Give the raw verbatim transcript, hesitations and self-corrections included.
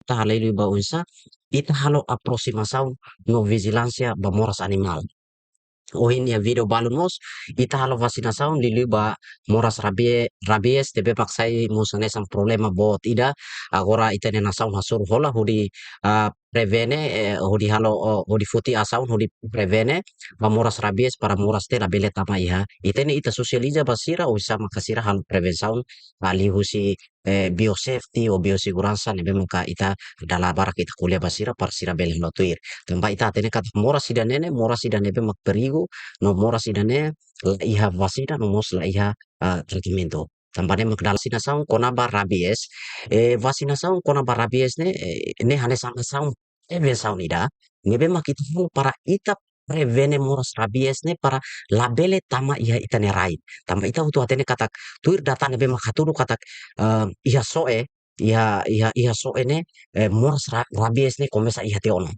ita halai liu ba oinsá ita halo aprosimasaun no vijilánsia ba moras animál. Ohin iha vídeo balun mós, ita halo vasinasaun liuliu ba moras rabie-, rabies, ne'ebé mak sai mós hanesan problema boot ida. Agora ita-nia nasaun hasoru hola hodi, ah, prevene, eh, hodi halo, oh, hodi foti asaun hodi prevene ba moras rabies para moras ne'e labele tama iha ita-nia, ita sosializa ba sira oinsá maka sira halo prevensaun, ah, liuhusi, eh, biosafety ou biosseguransa ne'ebé maka ita dala barak ita ko'alia ba sira para sira bele halo tuir. Tanba ita hatene katak moras ida-ne'e ne'e, moras ida ne'ebé mak perigu, no moras ida-ne'e la iha vasina, no mós la iha, ah, tratamentu. Tanba ne'e mak dala vasinasaun kona-ba rabies, eh, vasinasaun kona-ba rabies ne'e, eh, ne'e hanesan asaun prevensaun ida, ne'ebé mak ita halo para ita prevene moras rabies ne'e para labele tama iha ita-nia rai. Tanba ita hotu hatene katak tuir data ne'ebé mak hatudu katak, eh, iha so'e, iha, iha, iha so'e ne'e, eh, moras ra-, rabies ne'e komesa iha tiha ona.